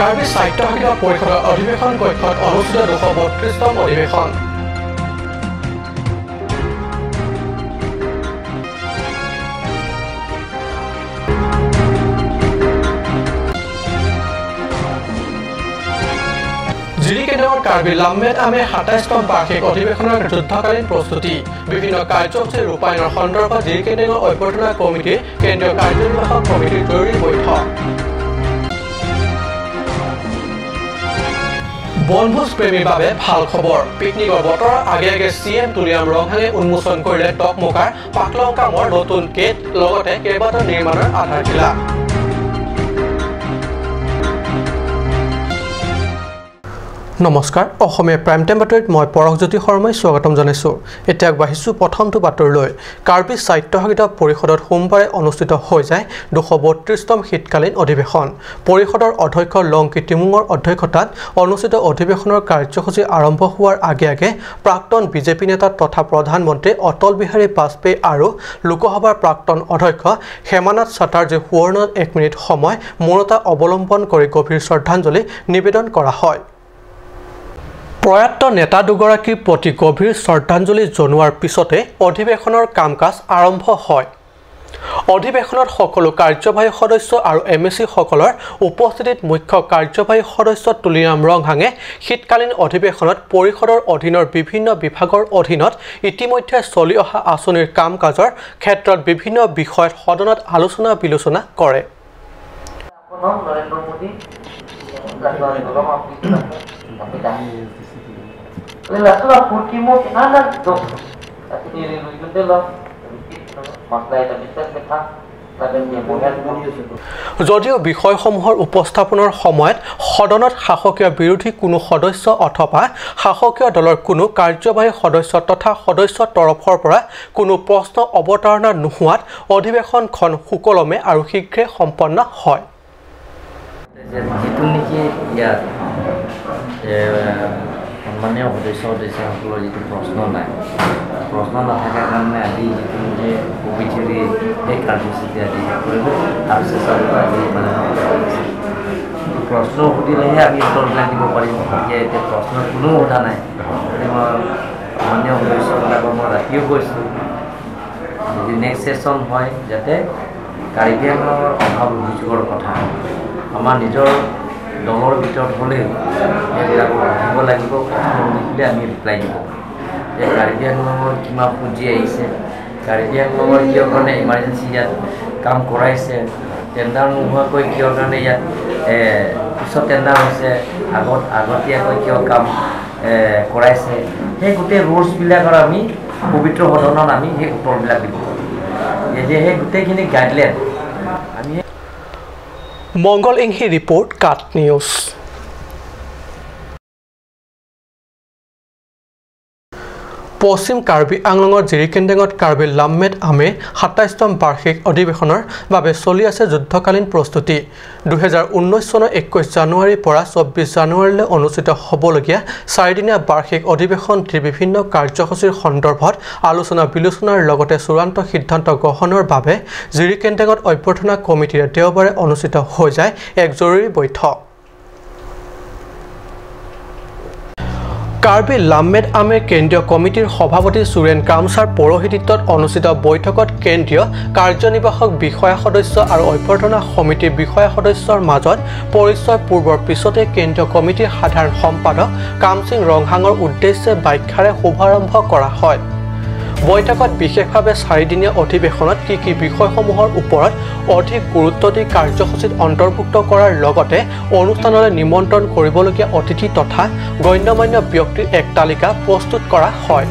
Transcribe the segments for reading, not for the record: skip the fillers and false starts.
কাৰ্বি স্বায়ত্তশাসিত পৰিষদৰ অধিৱেশন কক্ষত অনুষ্ঠিত 232তম অধিৱেশন। জিৰিকেন্দেঙৰ কাৰ্বি লামমেট আমে 27তম বাৰ্ষিক অধিৱেশনৰ যুদ্ধকালীন প্ৰস্তুতি। বিভিন্ন কাৰ্যসূচী ৰূপায়ণৰ সন্দৰ্ভত জিৰিকেন্দেঙৰ অভ্যৰ্থনা কমিটিৰ কেন্দ্ৰীয় কাৰ্যনিৰ্বাহক কমিটিৰ জৰুৰী বৈঠক। বনভোজ প্ৰেমীৰ বাবে ভাল খবৰ। পিকনিকৰ বতৰৰ আগে আগে চি এম তুলিৰাম ৰংহাঙে উন্মোচন কৰিলে টকমকাৰ পাকলংকামৰ নতুন গেট, লগতে কেইবাটাও নিৰ্মাণৰ আধাৰশিলা। নমস্কাৰ, অসমীয়া প্ৰাইম টাইম বাতৰিত মই পৰশজ্যোতি শৰ্মাই স্বাগতম জনাইছোঁ। এতিয়া আগবাঢ়িছোঁ প্ৰথমটো বাতৰিলৈ। কাৰ্বি স্বায়ত্তশাসিত পৰিষদত সোমবাৰে অনুষ্ঠিত হৈ যায় 232তম শীতকালীন অধিৱেশন। পৰিষদৰ অধ্যক্ষ লংকি তিমুঙৰ অধ্যক্ষতাত অনুষ্ঠিত অধিৱেশনৰ কাৰ্যসূচী আৰম্ভ হোৱাৰ আগে আগে প্ৰাক্তন বিজেপি নেতা তথা প্ৰধানমন্ত্ৰী অটল বিহাৰী বাজপেয়ী আৰু লোকসভাৰ প্ৰাক্তন অধ্যক্ষ হেমানাথ চাটাৰ্জীৰ সোঁৱৰণত 1 মিনিট সময় মৌনতা অৱলম্বন কৰি গভীৰ শ্ৰদ্ধাঞ্জলি নিবেদন কৰা হয়। প্ৰয়াত নেতা দুগৰাকীৰ প্ৰতি গভীৰ শ্ৰদ্ধাঞ্জলি জনোৱাৰ পিছতে অধিৱেশনৰ কাম কাজ আৰম্ভ হয়। অধিৱেশনত সকলো কাৰ্যবাহী সদস্য আৰু এম এ চিসকলৰ উপস্থিতিত মুখ্য কাৰ্যবাহী সদস্য তুলিৰাম ৰংহাঙে শীতকালীন অধিৱেশনত পৰিষদৰ অধীনৰ বিভিন্ন বিভাগৰ অধীনত ইতিমধ্যে চলি অহা আঁচনিৰ কাম কাজৰ ক্ষেত্ৰত বিভিন্ন বিষয়ত সদনত আলোচনা বিলোচনা কৰে। যদিও বিষয়সমূহৰ উপস্থাপনৰ সময়ত সদনত শাসকীয় বিৰোধী কোনো সদস্য অথবা শাসকীয় দলৰ কোনো কাৰ্যবাহী সদস্য তথা সদস্যৰ তৰফৰ পৰা কোনো প্ৰশ্ন অৱতাৰণা নোহোৱাত অধিৱেশনখন সুকলমে আৰু শীঘ্ৰে সম্পন্ন হয়। যিটো নেকি ইয়াত সন্মানীয় সদস্য সদস্যসকলৰ যিটো প্ৰশ্ন নাই, প্ৰশ্ন নথকাৰ কাৰণে আজি যিটো নেকি অফিচিয়েলি সেই কাৰ্যসূচী আজি শেষ কৰিব আৰু চেষ্টা আজি মানে প্ৰশ্ন সুধিলেহে আমি উত্তৰবিলাক দিব পাৰিম। এতিয়া প্ৰশ্ন কোনো সোধা নাই। মই সন্মানীয় সদস্যবিলাকক মই ৰাতিও কৈছোঁ যদি নেক্সট ছেশ্যন হয় যাতে কাৰ্বি আংলঙৰ অভাৱ অভিযোগৰ কথা আমাৰ নিজৰ দলৰ ভিতৰত হ'লেও সেইবিলাক সুধিব লাগিব। প্ৰশ্ন সুধিলে আমি ৰিপ্লাই দিব পাৰিম যে কাৰ্বি আংলঙৰ কিমান পুঁজি আহিছে, কাৰ্বি আংলঙৰ কিয় কাৰণে ইমাৰ্জেঞ্চি ইয়াত কাম কৰাইছে, টেণ্ডাৰ নোহোৱাকৈ কিয় কাৰণে ইয়াত পিছত টেণ্ডাৰ হৈছে, আগতীয়াকৈ কিয় কাম কৰাইছে, সেই গোটেই ৰুলছবিলাকৰ আমি পবিত্ৰ সদনত আমি সেই উত্তৰবিলাক দিব পাৰোঁ। এতিয়া সেই গোটেইখিনি গাইডলাইন আমি মংগল ইংহি ৰিপৰ্ট, কাট নিউজ। পশ্চিম কাৰ্বি আংলঙৰ জিৰিকেন্দেঙত কাৰ্বি লামমেট আমে 27তম বাৰ্ষিক অধিৱেশনৰ বাবে চলি আছে যুদ্ধকালীন প্ৰস্তুতি। 2019 চনৰ 21 জানুৱাৰীৰ পৰা 24 জানুৱাৰীলৈ অনুষ্ঠিত হ'বলগীয়া চাৰিদিনীয়া বাৰ্ষিক অধিৱেশনটিৰ বিভিন্ন কাৰ্যসূচীৰ সন্দৰ্ভত আলোচনা বিলোচনাৰ লগতে চূড়ান্ত সিদ্ধান্ত গ্ৰহণৰ বাবে জিৰিকেন্দেঙত অভ্যৰ্থনা কমিটিৰে দেওবাৰে অনুষ্ঠিত হৈ যায় এক জৰুৰী বৈঠক। কাৰ্বি লামমেট আমেৰ কেন্দ্ৰীয় কমিটিৰ সভাপতি সুৰেন কামচাৰ পৌৰোহিত্যত অনুষ্ঠিত বৈঠকত কেন্দ্ৰীয় কাৰ্যনিৰ্বাহক বিষয়া সদস্য আৰু অভ্যৰ্থনা সমিতিৰ বিষয়া সদস্যৰ মাজত পৰিচয় পূৰ্বৰ পিছতে কেন্দ্ৰীয় কমিটিৰ সাধাৰণ সম্পাদক কামসিং ৰংহাঙৰ উদ্দেশ্যে ব্যাখ্যাৰে শুভাৰম্ভ কৰা হয়। বৈঠকত বিশেষভাৱে চাৰিদিনীয়া অধিৱেশনত কি কি বিষয়সমূহৰ ওপৰত অধিক গুৰুত্ব দি কাৰ্যসূচীত অন্তৰ্ভুক্ত কৰাৰ লগতে অনুষ্ঠানলৈ নিমন্ত্ৰণ কৰিবলগীয়া অতিথি তথা গণ্যমান্য ব্যক্তিৰ এক তালিকা প্ৰস্তুত কৰা হয়।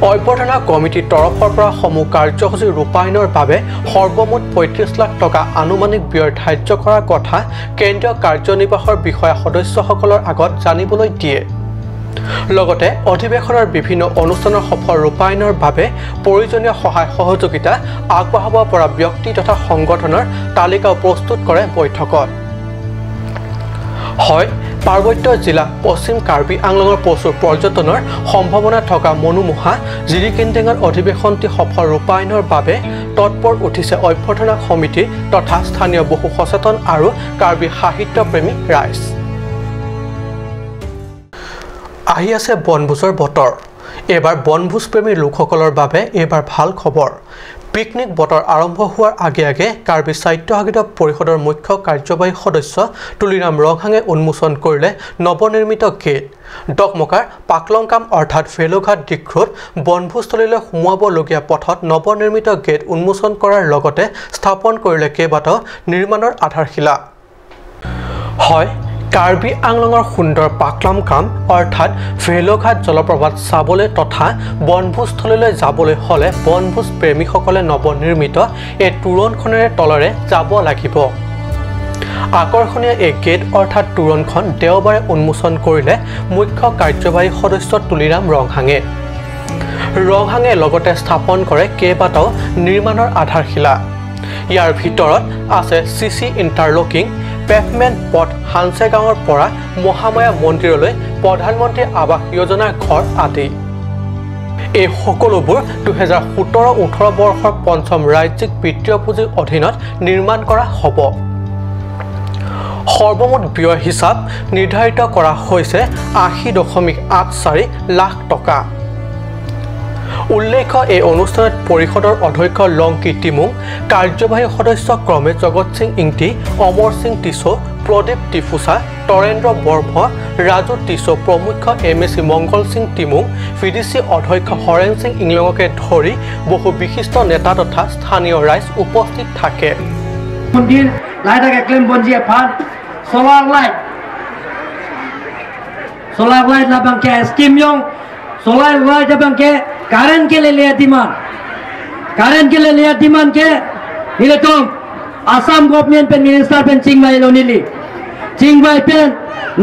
অভ্যৰ্থনা কমিটিৰ তৰফৰ পৰা সমূহ কাৰ্যসূচী ৰূপায়ণৰ বাবে সৰ্বমুঠ 35 লাখ টকা আনুমানিক ব্যয় ধাৰ্য কৰাৰ কথা কেন্দ্ৰীয় কাৰ্যনিৰ্বাহৰ বিষয়া সদস্যসকলৰ আগত জানিবলৈ দিয়ে। লগতে অধিৱেশনৰ বিভিন্ন অনুষ্ঠানৰ সফল ৰূপায়ণৰ বাবে প্ৰয়োজনীয় সহায় সহযোগিতা আগবঢ়াব পৰা ব্যক্তি তথা সংগঠনৰ তালিকাও প্ৰস্তুত কৰে বৈঠকত। হয়, পাৰ্বত্য জিলা পশ্চিম কাৰ্বি আংলঙৰ প্ৰচুৰ পৰ্যটনৰ সম্ভাৱনা থকা মনোমোহা জিৰিকেন্দেঙৰ অধিৱেশনটি সফল ৰূপায়ণৰ বাবে তৎপৰ উঠিছে অভ্যৰ্থনা সমিতি তথা স্থানীয় বহু সচেতন আৰু কাৰ্বি সাহিত্যপ্ৰেমী ৰাইজ। আহি আছে বনভোজৰ বতৰ। এইবাৰ বনভোজপ্ৰেমী লোকসকলৰ বাবে এইবাৰ ভাল খবৰ। পিকনিক বতৰ আৰম্ভ হোৱাৰ আগে আগে কাৰ্বি স্বায়ত্তশাসিত পৰিষদৰ মুখ্য কাৰ্যবাহী সদস্য তুলিৰাম ৰংহাঙে উন্মোচন কৰিলে নৱনিৰ্মিত গেট। ডকমকাৰ পাকলংকাম অৰ্থাৎ ভেলুঘাট দিক্ষুত বনভোজস্থলীলৈ সোমোৱাবলগীয়া পথত নৱনিৰ্মিত গেট উন্মোচন কৰাৰ লগতে স্থাপন কৰিলে কেইবাটাও নিৰ্মাণৰ আধাৰশিলা। হয়, কাৰ্বি আংলঙৰ সুন্দৰ পাকলংকাম অৰ্থাৎ ভেলুঘাট জলপ্ৰপাত চাবলৈ তথা বনভোজস্থলীলৈ যাবলৈ হ'লে বনভোজ প্ৰেমীসকলে নৱনিৰ্মিত এই তোৰণখনেৰে তলেৰে যাব লাগিব। আকৰ্ষণীয় এই গেট অৰ্থাৎ তোৰণখন দেওবাৰে উন্মোচন কৰিলে মুখ্য কাৰ্যবাহী সদস্য তুলিৰাম ৰংহাঙে। ৰংহাঙে লগতে স্থাপন কৰে কেইবাটাও নিৰ্মাণৰ আধাৰশিলা। ইয়াৰ ভিতৰত আছে চি চি ইণ্টাৰলকিং, পেভমেণ্ট পথ হানছেগাঁৱৰ পৰা মহামায়া মন্দিৰলৈ, প্ৰধানমন্ত্ৰী আৱাস যোজনাৰ ঘৰ আদি। এই সকলোবোৰ 2017-18 বৰ্ষৰ পঞ্চম ৰাজ্যিক বিত্তীয় পুঁজিৰ অধীনত নিৰ্মাণ কৰা হ'ব। সৰ্বমুঠ ব্যয় হিচাপ নিৰ্ধাৰিত কৰা হৈছে 80.84 লাখ টকা। উল্লেখ্য, এই অনুষ্ঠানত পৰিষদৰ অধ্যক্ষ লংকি টিমুং, কাৰ্যবাহী সদস্য ক্ৰমে জগত সিং ইংটি, অমৰ সিং টিছো, প্ৰদীপ টিফুচা, তৰেন্দ্ৰ বৰ্ম, ৰাজু টিছো প্ৰমুখ্য M A C Mangal Singh Timung, V D C অধ্যক্ষ হৰেণ সিং ইংলঙকে ধৰি বহু বিশিষ্ট নেতা তথা স্থানীয় ৰাইজ উপস্থিত থাকে। कारण के ले लिया डिमांड, कारण के ले लिया डिमांड के इलेक्ट्रॉन आसाम गवर्नमेंट पे मिनिस्टर पे चिंगबाई लोनीली चिंगबाई पे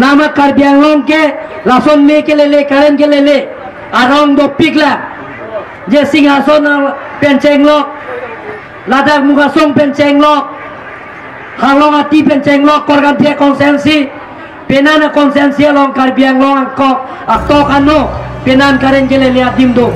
नामक कार्बी आंगलोंग के राशन में के ले ले कारण के ले ले आरोंग दो पिकला जे सिंहासन पेन चेंगलक लादाख मुगासों पेन चेंगलक हालोंग आती पेन चेंगलक करगांथिया कॉन्सेंसी पेनान कॉन्सेंसी along Karbi Anglong angkok aktok ano Penan current के ले लिया दिम दो।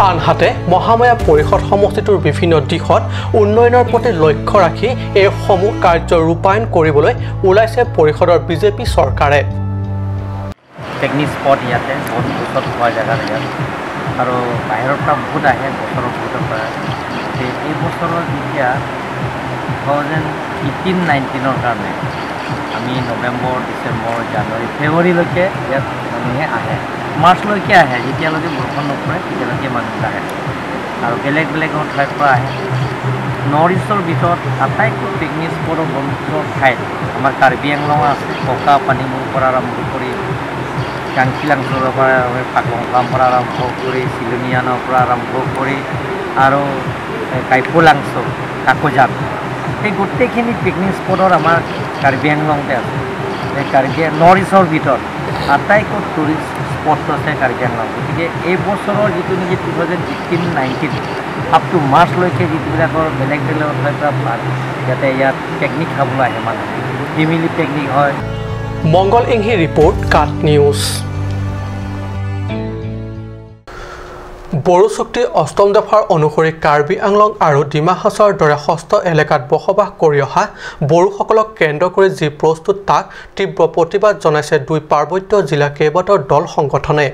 আনহাতে মহামায়া পৰিষদ সমষ্টিটোৰ বিভিন্ন দিশত উন্নয়নৰ প্ৰতি লক্ষ্য ৰাখি এইসমূহ কাৰ্য ৰূপায়ণ কৰিবলৈ ওলাইছে পৰিষদৰ বিজেপি চৰকাৰে। পিকনিক স্পট ইয়াতে বহুত বছৰ হোৱা জেগা ইয়াত আৰু বাহিৰৰ পৰা বহুত আহে, বছৰৰ বহুতৰ পৰা। এই বছৰৰ যেতিয়া 2018-19 কাৰণে আমি নৱেম্বৰ, ডিচেম্বৰ, জানুৱাৰী, ফেব্ৰুৱাৰীলৈকে ইয়াত মানুহে আহে, মাৰ্চলৈকে আহে। যেতিয়ালৈকে বৰষুণ নপৰে তেতিয়ালৈকে মানুহ আহে আৰু বেলেগ বেলেগ ঠাইৰ পৰা আহে। নৰ্থ ইষ্টৰ ভিতৰত আটাইতকৈ পিকনিক স্পটৰ বনভোজৰ ঠাইত আমাৰ কাৰ্বি আংলং আছে। ককা পানীমূৰ পৰা আৰম্ভ কৰি কাংখিলাংচৰৰ পৰা পাকলংকাম পৰা আৰম্ভ কৰি চিলনিয়ানৰ পৰা আৰম্ভ কৰি আৰু কাইপুলাংচ, কাকজান, এই গোটেইখিনি পিকনিক স্পটৰ আমাৰ কাৰ্বি আংলংতে আছে। এই কাৰ্বি নৰ্থ ইষ্টৰ ভিতৰত আটাইতকৈ টুৰিষ্ট স্পটটো আছে কাৰ্বি আংলং। গতিকে এই বছৰৰ যিটো নেকি 2018-19 আপ টু মাৰ্চলৈকে যিটোবিলাকৰ বেলেগ বেলেগ ঠাইৰ পৰা যাতে ইয়াত পিকনিক খাবলৈ আহে মানুহ, ফেমিলি পিকনিক হয়। মংগল ইংহি ৰিপৰ্ট, কাট নিউজ। বড়ো চুক্তিৰ অষ্টম দফাৰ অনুসৰি কাৰ্বি আংলং আৰু ডিমা হাছাওৰ দৰে ষষ্ঠ এলেকাত বসবাস কৰি অহা বড়োসকলক কেন্দ্ৰ কৰি যি প্ৰস্তুত তাক তীব্ৰ প্ৰতিবাদ জনাইছে দুই পাৰ্বত্য জিলাৰ কেইবাটাও দল সংগঠনে।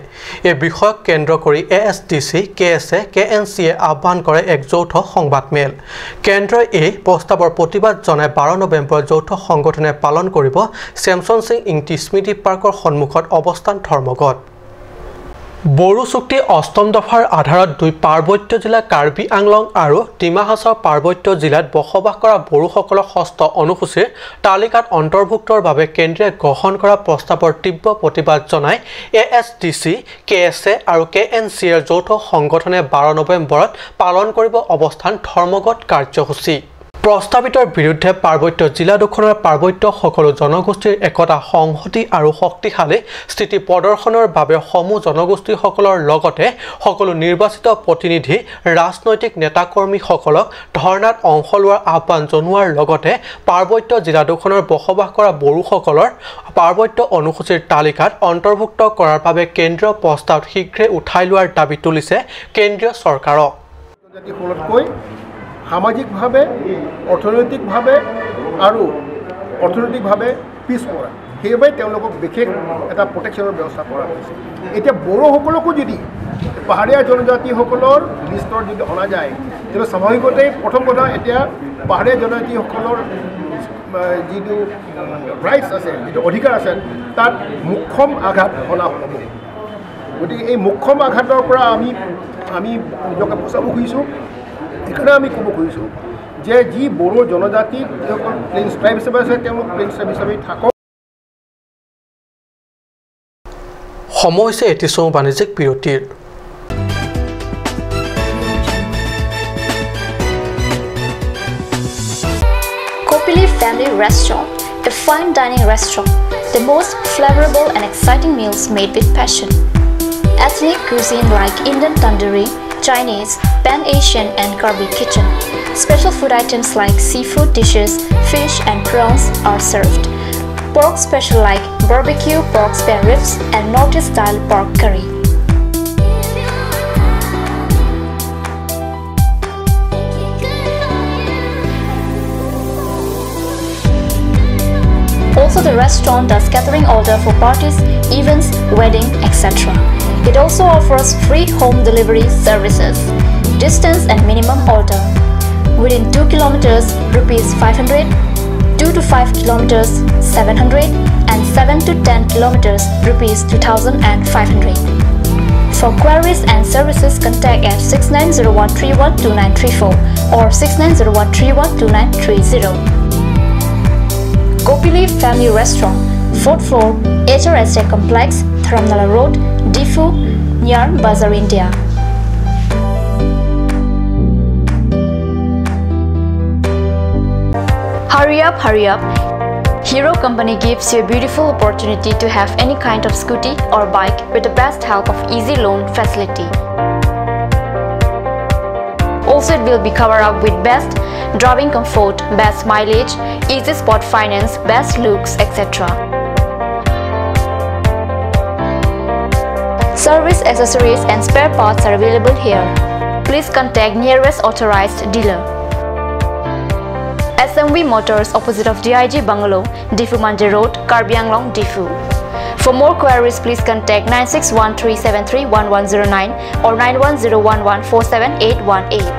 এই বিষয়ক কেন্দ্ৰ কৰি A S D C, K S A, K N চিয়ে আহ্বান কৰে এক যৌথ সংবাদমেল। কেন্দ্ৰই এই প্ৰস্তাৱৰ প্ৰতিবাদ জনাই 12 নৱেম্বৰত যৌথ সংগঠনে পালন কৰিব চেমছন সিং ইংটি স্মৃতি পাৰ্কৰ সন্মুখত অৱস্থান ধৰ্মঘট। বড়ো চুক্তি অষ্টম দফাৰ আধাৰত দুই পাৰ্বত্য জিলা কাৰ্বি আংলং আৰু ডিমা হাছাও পাৰ্বত্য জিলাত বসবাস কৰা বড়োসকলক ষষ্ঠ অনুসূচীৰ তালিকাত অন্তৰ্ভুক্তৰ বাবে কেন্দ্ৰীয় গ্ৰহণ কৰা প্ৰস্তাৱৰ তীব্ৰ প্ৰতিবাদ জনাই A S D C, K S A আৰু কে এন চি এৰ যৌথ সংগঠনে 12 নৱেম্বৰত পালন কৰিব অৱস্থান ধৰ্মঘট কাৰ্যসূচী। প্ৰস্তাৱিতৰ বিৰুদ্ধে পাৰ্বত্য জিলা দুখনৰ পাৰ্বত্য সকলো জনগোষ্ঠীৰ একতা সংহতি আৰু শক্তিশালী স্থিতি প্ৰদৰ্শনৰ বাবে সমূহ জনগোষ্ঠীসকলৰ লগতে সকলো নিৰ্বাচিত প্ৰতিনিধি ৰাজনৈতিক নেতাকৰ্মীসকলক ধৰ্ণাত অংশ লোৱাৰ আহ্বান জনোৱাৰ লগতে পাৰ্বত্য জিলা দুখনৰ বসবাস কৰা বড়োসকলৰ পাৰ্বত্য অনুসূচীৰ তালিকাত অন্তৰ্ভুক্ত কৰাৰ বাবে কেন্দ্ৰীয় প্ৰস্তাৱ শীঘ্ৰে উঠাই লোৱাৰ দাবী তুলিছে কেন্দ্ৰীয় চৰকাৰক। সামাজিকভাৱে অৰ্থনৈতিকভাৱে আৰু অৰ্থনৈতিকভাৱে পিছপৰা, সেইবাবে তেওঁলোকক বিশেষ এটা প্ৰটেকশ্যনৰ ব্যৱস্থা কৰা হৈছে। এতিয়া বড়োসকলকো যদি পাহাৰীয়া জনজাতিসকলৰ লিষ্টত যদি অনা যায়, তেতিয়াহ'লে স্বাভাৱিকতেই প্ৰথম কথা এতিয়া পাহাৰীয়া জনজাতিসকলৰ যিটো ৰাইটছ আছে, যিটো অধিকাৰ আছে, তাত মোক্ষম আঘাত সনা হ'ব। গতিকে এই মোক্ষম আঘাতৰ পৰা আমি আমি নিজকে বচাব খুজিছোঁ। সেইকাৰণে আমি ক'ব খুজিছোঁ যে যি বড়ো জনজাতি যিসকল প্লেইনছ ট্ৰাইব হিচাপে আছে, তেওঁলোক প্লেইনছ ট্ৰাইব হিচাপে থাকক। সময় হৈছে এটি চমু বাণিজ্যিক বিৰতিৰ। Kopili Family Restaurant, a fine dining restaurant, the most flavorable and exciting meals made with passion. Ethnic cuisine like Indian tandoori, Chinese, Pan-Asian and Karbi kitchen. Special food items like seafood dishes, fish and prawns are served. Pork special like barbecue pork spare ribs and Northeast style pork curry. Also, the restaurant does catering order for parties, events, wedding, etc. It also offers free home delivery services. Distance and minimum order. Within 2 kilometers, rupees 500, 2 to 5 kilometers, 700, and 7 to 10 kilometers, rupees 2500. For queries and services, contact at 6901312934 or 6901312930. Kopili Family Restaurant, 4th floor, HRSA Complex, Dharamnala Road, Diphu, near Bazaar India. Hurry up, hurry up. Hero Company gives you a beautiful opportunity to have any kind of scooty or bike with the best help of easy loan facility. Also, it will be covered up with best driving comfort, best mileage, easy spot finance, best looks, etc. Service accessories and spare parts are available here. Please contact nearest authorized dealer. SMV Motors, opposite of DIG Bungalow, Diphu Mandir Road, Karbi Anglong, Diphu. For more queries, please contact 9613731109 or 9101147818.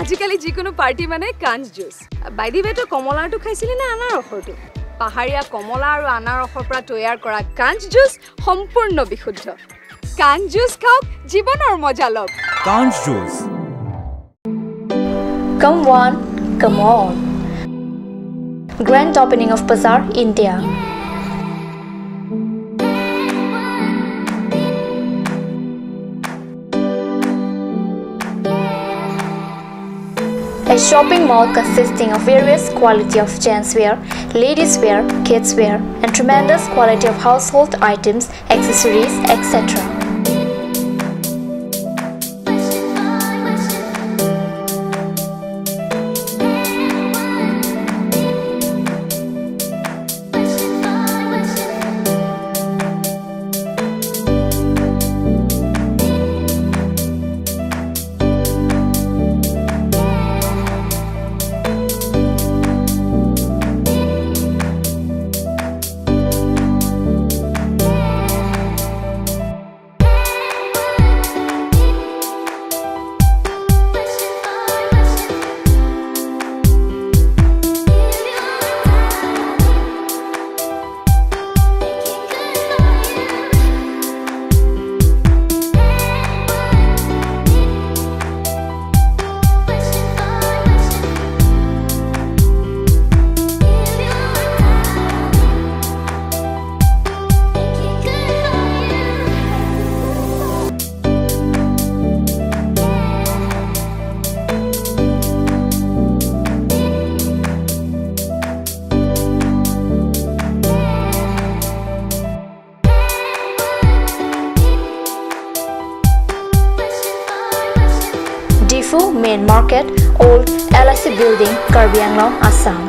আজিকালি যিকোনো party মানে কাঞ্চ juice. By the ৱে, তই কমলাটো খাইছিলি নে আনাৰসৰটো? পাহাৰীয়া কমলা আৰু আনাৰসৰ পৰা তৈয়াৰ কৰা কাঞ্চ জুচ সম্পূৰ্ণ বিশুদ্ধ। কাঞ্চ জুচ খাওক, জীৱনৰ মজা লওক। কাঞ্চ juice. Come one, come all. Grand opening of Bazaar India. A shopping mall consisting of various quality of gents wear, ladies wear, kids wear, and tremendous quality of household items, accessories, etc. Diphu Main Market, Old LIC Building, Karbi Anglong, Assam.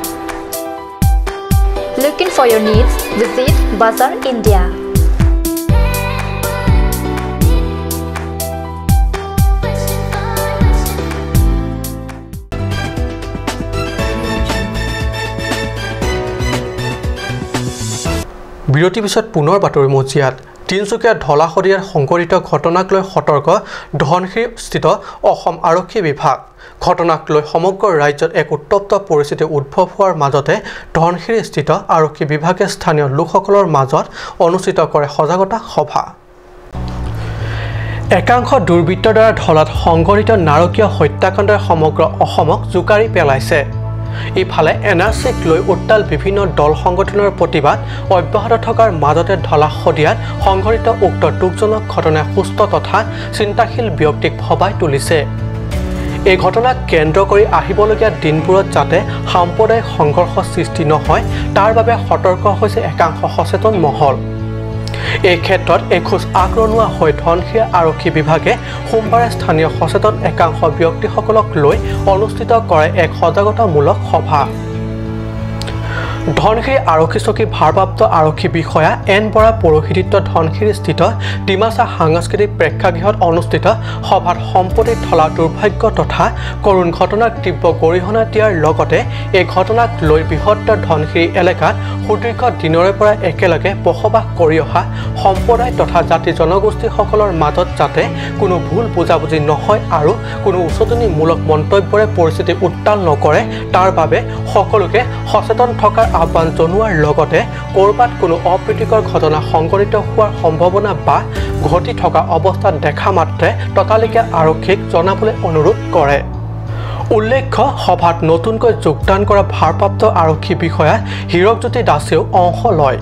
Looking for your needs? Visit Bazaar India. বিৰতিৰ পিছত পুনৰ বাতৰি মজিয়াত তিনিচুকীয়া ধলা শদিয়াৰ সংঘটিত ঘটনাক লৈ সতৰ্ক ধনশিৰিস্থিত অসম আৰক্ষী বিভাগ। ঘটনাক লৈ সমগ্ৰ ৰাজ্যত এক উত্তপ্ত পৰিস্থিতি উদ্ভৱ হোৱাৰ মাজতে ধনশিৰিস্থিত আৰক্ষী বিভাগে স্থানীয় লোকসকলৰ মাজত অনুষ্ঠিত কৰে সজাগতা সভা। একাংশ দুৰ্বৃত্তৰ দ্বাৰা ধলাত সংঘটিত নাৰকীয় হত্যাকাণ্ডই সমগ্ৰ অসমক জোকাৰি পেলাইছে। ইফালে এনআৰচিক লৈ উত্তাল বিভিন্ন দল সংগঠনৰ প্ৰতিবাদ অব্যাহত থকাৰ মাজতে ধলা শদিয়াত সংঘটিত উক্ত দুখজনক ঘটনাই সুস্থ তথা চিন্তাশীল ব্যক্তিক ভবাই তুলিছে। এই ঘটনাক কেন্দ্ৰ কৰি আহিবলগীয়া দিনবোৰত যাতে সাম্প্ৰদায়িক সংঘৰ্ষ সৃষ্টি নহয় তাৰ বাবে সতৰ্ক হৈছে একাংশ সচেতন মহল। এই ক্ষেত্ৰত এখোজ আগৰণুৱা হৈ ধনশিৰি আৰক্ষী বিভাগে সোমবাৰে স্থানীয় সচেতন একাংশ ব্যক্তিসকলক লৈ অনুষ্ঠিত কৰে এক সজাগতামূলক সভা। ধনশিৰি আৰক্ষী চকী ভাৰপ্ৰাপ্ত আৰক্ষী বিষয়া এন বৰা পৌৰোহিত্য ধনশিৰিস্থিত ডিমাচা সাংস্কৃতিক প্ৰেক্ষাগৃহত অনুষ্ঠিত সভাত সম্প্ৰতি ধলা দুৰ্ভাগ্য তথা কৰুণ ঘটনাক তীব্ৰ গৰিহণা দিয়াৰ লগতে এই ঘটনাক লৈ বৃহত্তৰ ধনশিৰি এলেকাত সুদীৰ্ঘ দিনৰে পৰা একেলগে বসবাস কৰি অহা সম্প্ৰদায় তথা জাতি জনগোষ্ঠীসকলৰ মাজত যাতে কোনো ভুল বুজাবুজি নহয় আৰু কোনো উচটনিমূলক মন্তব্যৰে পৰিস্থিতি উত্তাল নকৰে তাৰ বাবে সকলোকে সচেতন থকাৰ আহ্বান জনোৱাৰ লগতে ক'ৰবাত কোনো অপ্ৰীতিকৰ ঘটনা সংঘটিত হোৱাৰ সম্ভাৱনা বা ঘটি থকা অৱস্থাত দেখা মাত্ৰে ততালিকে আৰক্ষীক জনাবলৈ অনুৰোধ কৰে। উল্লেখ্য সভাত নতুনকৈ যোগদান কৰা ভাৰপ্ৰাপ্ত আৰক্ষী বিষয়া হীৰকজ্যোতি দাসেও অংশ লয়।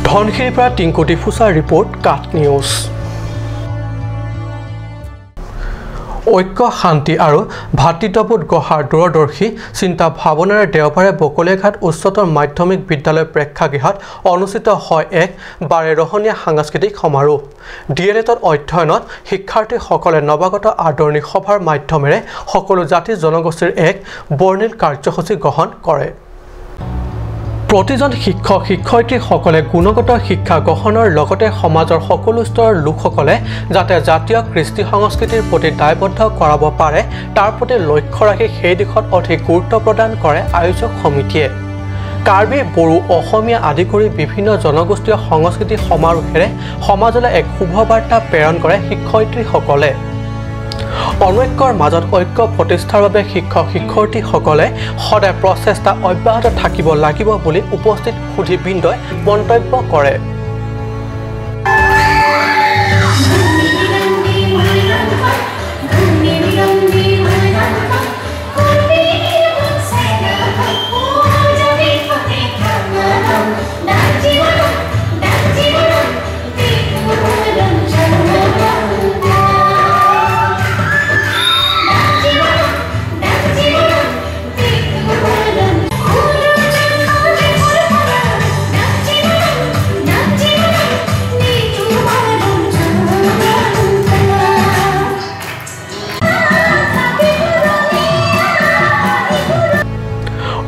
ধনশিৰিৰ পৰা টিংকু ডিফুচাৰ ৰিপৰ্ট, কাট নিউজ। ঐক্য শান্তি আৰু ভাতৃত্ববোধ গঢ়াৰ দূৰদৰ্শী চিন্তা ভাৱনাৰে দেওবাৰে বকলীয়াঘাট উচ্চতৰ মাধ্যমিক বিদ্যালয় প্ৰেক্ষাগৃহত অনুষ্ঠিত হয় এক বাৰেৰহণীয়া সাংস্কৃতিক সমাৰোহ। ডি এল এডত অধ্যয়নত শিক্ষাৰ্থীসকলে নৱাগত আদৰণি সভাৰ মাধ্যমেৰে সকলো জাতি জনগোষ্ঠীৰ এক বৰ্ণিল কাৰ্যসূচী গ্ৰহণ কৰে। প্ৰতিজন শিক্ষক শিক্ষয়িত্ৰীসকলে গুণগত শিক্ষা গ্ৰহণৰ লগতে সমাজৰ সকলো স্তৰৰ লোকসকলে যাতে জাতীয় কৃষ্টি সংস্কৃতিৰ প্ৰতি দায়বদ্ধ কৰাব পাৰে তাৰ প্ৰতি লক্ষ্য ৰাখি সেই দিশত অধিক গুৰুত্ব প্ৰদান কৰে আয়োজক সমিতিয়ে। কাৰ্বি, বড়ো, অসমীয়া আদি কৰি বিভিন্ন জনগোষ্ঠীয় সংস্কৃতি সমাৰোহেৰে সমাজলৈ এক শুভবাৰ্তা প্ৰেৰণ কৰে শিক্ষয়িত্ৰীসকলে। অনৈক্যৰ মাজত ঐক্য প্ৰতিষ্ঠাৰ বাবে শিক্ষক শিক্ষয়িত্ৰীসকলে সদায় প্ৰচেষ্টা অব্যাহত থাকিব লাগিব বুলি উপস্থিত সুধীবৃন্দই মন্তব্য কৰে।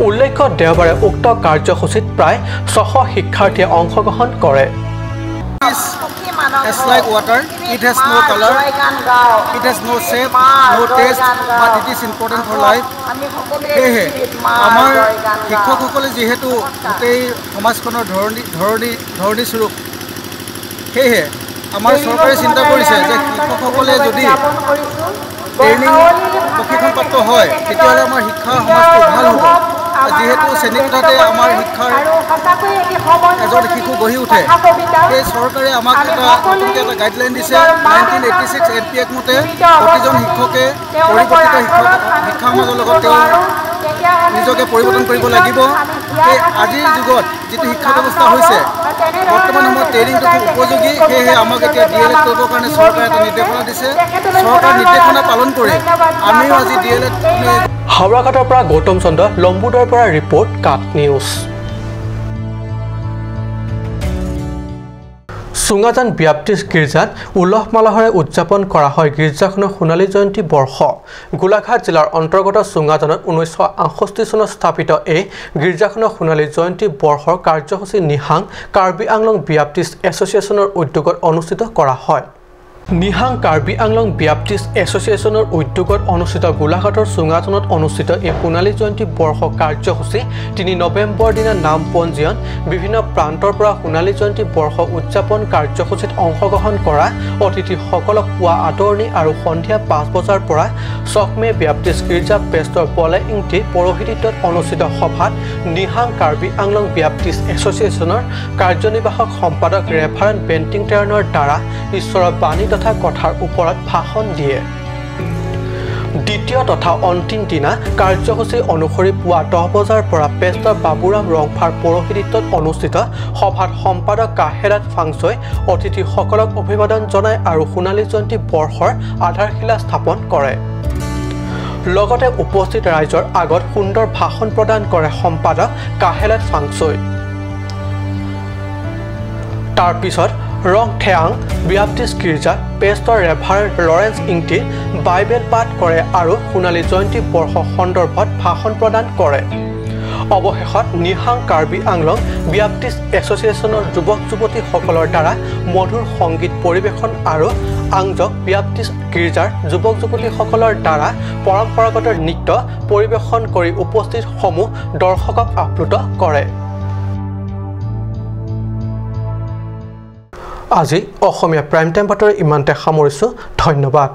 উল্লেখ্য দেওবাৰে উক্ত কাৰ্যসূচীত প্ৰায় 600 শিক্ষাৰ্থীয়ে অংশগ্ৰহণ কৰে। It's like water, it has no color, it has no shape, no taste, but it is important for life. সেয়েহে আমাৰ শিক্ষকসকলে যিহেতু গোটেই সমাজখনৰ ধৰণী স্বৰূপ, সেয়েহে আমাৰ চৰকাৰে চিন্তা কৰিছে যে শিক্ষকসকলে যদি ট্ৰেইনিং প্ৰশিক্ষণপ্ৰাপ্ত হয় তেতিয়াহ'লে আমাৰ শিক্ষা সমাজটো ভাল হ'ব। যিহেতু শ্ৰেণীকোঠাতে আমাৰ শিক্ষাৰ এজন শিশু গঢ়ি উঠে, সেই চৰকাৰে আমাক এটা নতুনকৈ এটা গাইডলাইন দিছে। 1986 NP act মতে প্ৰতিজন শিক্ষকে পৰিৱৰ্তিত শিক্ষা সমাজৰ লগত তেওঁ নিজকে পৰিৱৰ্তন কৰিব লাগিব। সেই আজিৰ যুগত যিটো শিক্ষা ব্যৱস্থা হৈছে বৰ্তমান সময়ত ট্ৰেইনিংটো খুব উপযোগী। সেয়েহে আমাক এতিয়া ডি এল এড কৰিবৰ কাৰণে চৰকাৰে এটা নিৰ্দেশনা দিছে। চৰকাৰৰ নিৰ্দেশনা পালন কৰি আমিও আজি ডি এল এড। হাওৰাঘাটৰ পৰা গৌতম চন্দ্ৰ লম্বুদৰ পৰা ৰিপৰ্ট, কাট নিউজ। চুঙাজান ব্যাপ্টিষ্ট গীৰ্জাত উলহ মালহেৰে উদযাপন কৰা হয় গীৰ্জাখনৰ সোণালী জয়ন্তী বৰ্ষ। গোলাঘাট জিলাৰ অন্তৰ্গত চুঙাজানত 1968 চনত স্থাপিত এই গীৰ্জাখনৰ সোণালী জয়ন্তী বৰ্ষৰ কাৰ্যসূচী নিহাং কাৰ্বি আংলং ব্যাপ্টিষ্ট এছ'চিয়েশ্যনৰ উদ্যোগত অনুষ্ঠিত কৰা হয়। নিহাং কাৰ্বি আংলং ব্যাপ্টিষ্ট এছ'চিয়েশ্যনৰ উদ্যোগত অনুষ্ঠিত গোলাঘাটৰ চুঙাজানত অনুষ্ঠিত এই সোণালী জয়ন্তী বৰ্ষ কাৰ্যসূচী 3 নৱেম্বৰ দিনা নাম পঞ্জীয়ন বিভিন্ন প্ৰান্তৰ পৰা সোণালী জয়ন্তী বৰ্ষ উদযাপন কাৰ্যসূচীত অংশগ্ৰহণ কৰা অতিথিসকলক পুৱা আদৰণি আৰু সন্ধিয়া 5 বজাৰ পৰা চকমে ব্যাপ্টিষ্ট গীৰ্জা পেষ্টৰ বলে ইংটি পৌৰোহিত্যত অনুষ্ঠিত সভাত নিহাং কাৰ্বি আংলং ব্যাপ্টিষ্ট এছ'চিয়েশ্যনৰ কাৰ্যনিৰ্বাহক সম্পাদক ৰেভাৰেণ্ড বেণ্টিং টেৰণৰ দ্বাৰা ঈশ্বৰৰ বাণী তথা কথাৰ ওপৰত ভাষণ দিয়ে। দ্বিতীয় তথা অন্তিম দিনা কাৰ্যসূচী অনুসৰি পুৱা 10 বজাৰ পৰা পেষ্টৰ বাবুৰাম ৰংফাৰ পৌৰোহিত্যত অনুষ্ঠিত সভাত সম্পাদক কাহেৰাত ফাংচই অতিথিসকলক অভিবাদন জনায় আৰু সোণালী জয়ন্তী বৰ্ষৰ আধাৰশিলা স্থাপন কৰে। লগতে উপস্থিত ৰাইজৰ আগত সুন্দৰ ভাষণ প্ৰদান কৰে সম্পাদক কাহেলাত ফাংচই। তাৰ পিছত ৰংথেয়াং ব্যাপ্টিষ্ট গীৰ্জাত pastor reverend Lawrence Ingti Bible পাঠ কৰে আৰু সোণালী জয়ন্তী বৰ্ষ সন্দৰ্ভত ভাষণ প্ৰদান কৰে। অৱশেষত নিহাং কাৰ্বি আংলং ব্যাপ্টিষ্ট এছ'চিয়েশ্যনৰ যুৱক যুৱতীসকলৰ দ্বাৰা মধুৰ সংগীত পৰিৱেশন আৰু আংজক ব্যাপ্টিষ্ট গীৰ্জাৰ যুৱক যুৱতীসকলৰ দ্বাৰা পৰম্পৰাগত নৃত্য পৰিৱেশন কৰি উপস্থিত সমূহ দৰ্শকক আপ্লুত কৰে। আজি অসমীয়া প্ৰাইম টাইম বাতৰি ইমানতে সামৰিছোঁ। ধন্যবাদ।